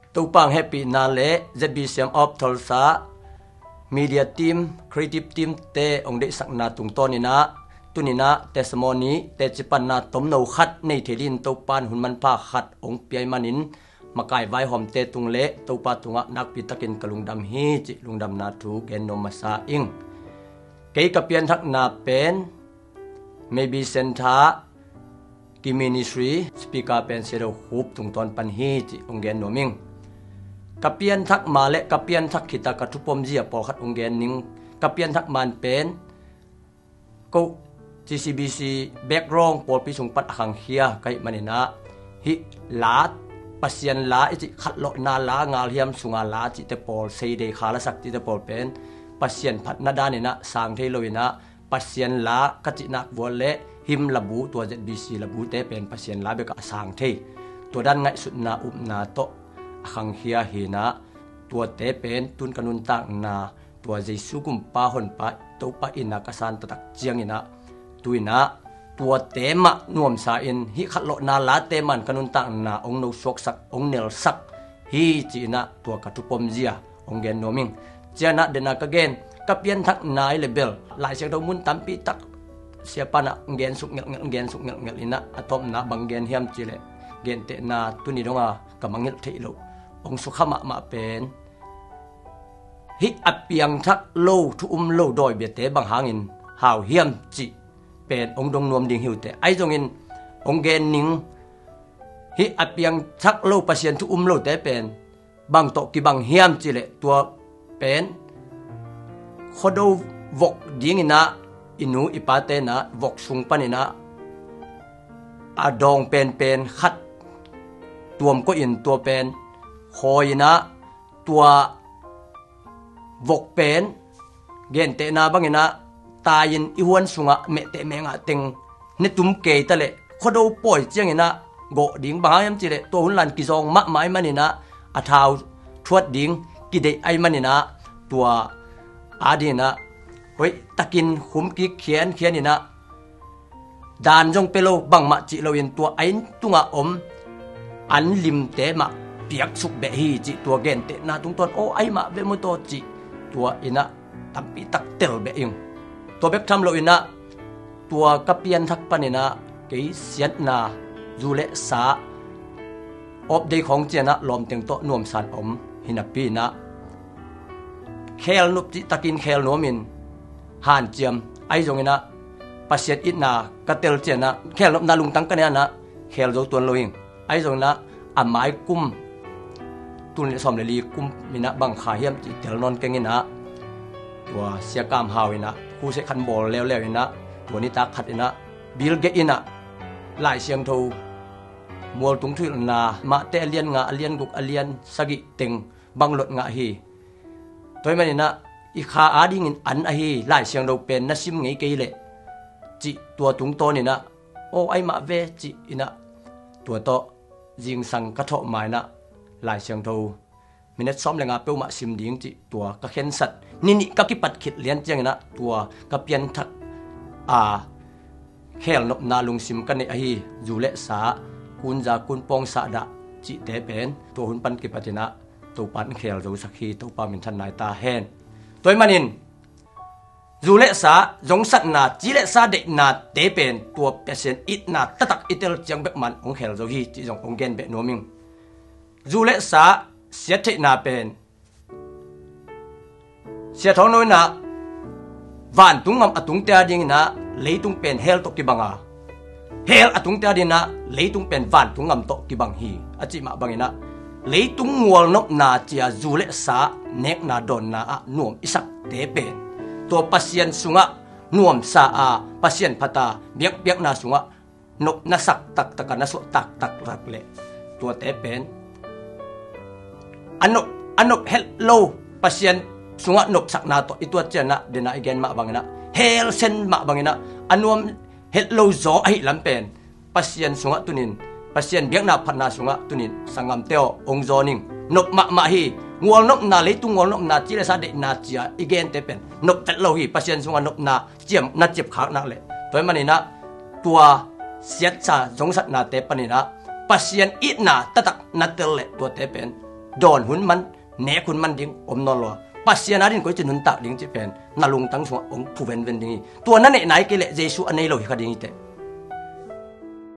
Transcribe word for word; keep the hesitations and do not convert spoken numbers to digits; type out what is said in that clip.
Topa hong hehpihna le Z B C M of Tulsa media team, creative team te hong deihsakna tungtawn in ah, tuni in ah testimony, teci panna tomno khat nei thei dingin Topa in hun manpha khat hong pia ahih manin, makai vaihawmte tung le Topa tungah nakpi takin ka lungdam hi cih lungdamna thu gen nuam masa ing. Kei ka pianthakna pen Maybe Center Ki Ministry speaker pen Sia Do Khup tungtawn pan hi cih hong gen nuam ing. Ka pianthak ma le ka pianthak khit a ka thupom zia pawlkhat hong gen ning. Ka pianthak man pen ko G C B C background pawlpi sung pan a khangkhia ka hih manin ah, hih la, Pasian la i cih, khatlawhna la, ngalhiam sunga la cihte pawl, seidei kha lasak cihte pawl pen Pasian phatna dan in ah sang thei lo in ah, Pasian la ka cih nak vual le hymn labu, tua Z B C labute pen Pasian la bek a sang thei. Tua dan ngaihsutna upna tawh a khangkhia hi in ah, tuate pen tun ka nuntakna, tua Jesu Kumpa Honpa Topa in ah ka san taktak ciangin ah, tu in ah tuate mah nuamsa in, hih khatlawhna late man ka nuntakna hong nosuaksak, hong nelsak hi ci in ah tua ka thupom zia hong gen nuam ing. Cianah dena ka gen, ka pianthakna i le bel Lai Siangtho mun tampi tak siapa in ah hong gen suk ngelhngelh, hong gen suk ngelhngelh in ah, a tawpna bang gen hiam cih leh, gentehna tuni dong a ka mangngilh theih loh hong sukha mahmah pen, hih a piangthak lo, thu um lo dawi biate bang hangin hau hiam cih pen hong dong nuam ding hi uh teh. Ahi zongin hong gen ning, hih a piangthak lo, Pasian thu um lote pen bang tawh kibang hiam cih leh, tua pen Khuado vok ding in ah, i nu i pate in ah vok sung pan in ah a dawng penpen khat tuam koih in, tua pen khawi in ah, tua vok pen gentehna bang in ah tai in i huan sungah mehteh meh ngah teng ne tum kei ta leh, Khuado pawi ciangin ah gawh ding, bang hang hiam cih leh tua hun lan kizawng mahmah ahih manin ah, a thau thuat ding kideih ahih manin ah, tua a ding in ah hoih takin khum kik khiankhian in ah, dan zong pia lo, bangmah cih loin tua a inn tungah om an limte mah piaksuk beh hi cih, tua gentehna tungtawn, aw, ahi mah ve maw taw cih, tua in ah tampi tak tel beh ing. Tua bek tham lo in ah, tua ka pianthak pan in ah kei siatna, zu le sa, awpdei khawng ciang ah lawmteng tawh nuamsa in om hi napi in ah, khel nop cih takin khel nuamin hanciam, ahi zongin ah Pasian itna ka tel ciang ah khel nopna lungtang ka nei in ah khel zo tuan lo ing. Ahi zongin ah a mai kum, tul nih le sawm le li kum in ah bang kha hiam cih tel nawn keng in ah, tua Sia Kam Hau in ah, khuseh khat bawl leuleu in ah, tua nitak khat in ah, Bill Gates in ah Lai Siangtho mualtung thuhilhna, Mate a lian nga, a lian guk, a lian sagih teng bang lot ngah hi. Tua ahih manin ah i kha adingin an ahi, Lai Siangtho pen na sim ngei kei leh cih, tua tungtawn in ah, aw, ahi mah ve cih in ah, tua tawh zingsang ka thawh ma in ah Lai Siangtho minute sawm le nga peuhmah sim ding cih, tua ka khensat ni nih ka kipat khit lian ciangin ah, tua ka pianthak a khel nopna lungsim ka neih ahi, zu le sa, kun za kun pawng sah dah cihte pen tua hun pan kipat in ah Topa in khel zosak hi. Topa minthanna hi ta hen. Tua ahih manin zu le sa zongsatna, ci le sa deihnate pen tua Pasian itna taktak i tel ciang bek man hong khel zo hi cih zong hong gen beh nuam ing. Zu le sa siattheihna pen Sia Thawng No in ah, vantung ngam a tungte adingin ah leitung pen hell tawh kibang a, hell a tungte adingin ah leitung pen vantung ngam tawh kibang hi, a cih mah bangin ah, leitung mualnopna ci a zu le sa nekna dawnna ah nuam i sakte pen tua Pasian sungah nuamsa a, Pasian phat a, biakpiakna sungah nopna sak taktak a, na suah taktak leh, tuate pen a nop, a nop het lo, Pasian sungah nopsakna tawh i tuat ciang ah, dena i gen mah bangin ah, hell sen mah bangin ah, a nuam het lo zaw ahih lam pen Pasian sungah tun in, Pasian biakna phatna sungah tun in, sanggamte aw, hong zawn ing. Nop mahmah hi. Mualnopna, leitung mualnopna, ci le sa deihna ci a i gente pen nop vet lo hi, Pasian sungah nopna ciam, na ciapkhak nak leh. Tua ahih manin ah tua siatsa zongsatnate panin ah Pasian itna taktak na tel leh, tuate pen dawn hun man, nek hun man ding om nawn lo a, Pasian adingin koici nuntak ding cih pen na lungtang sungah hong phu venven ding hi. Tua na neih nai kei leh Jesu a nei lo hi kha ding hi teh.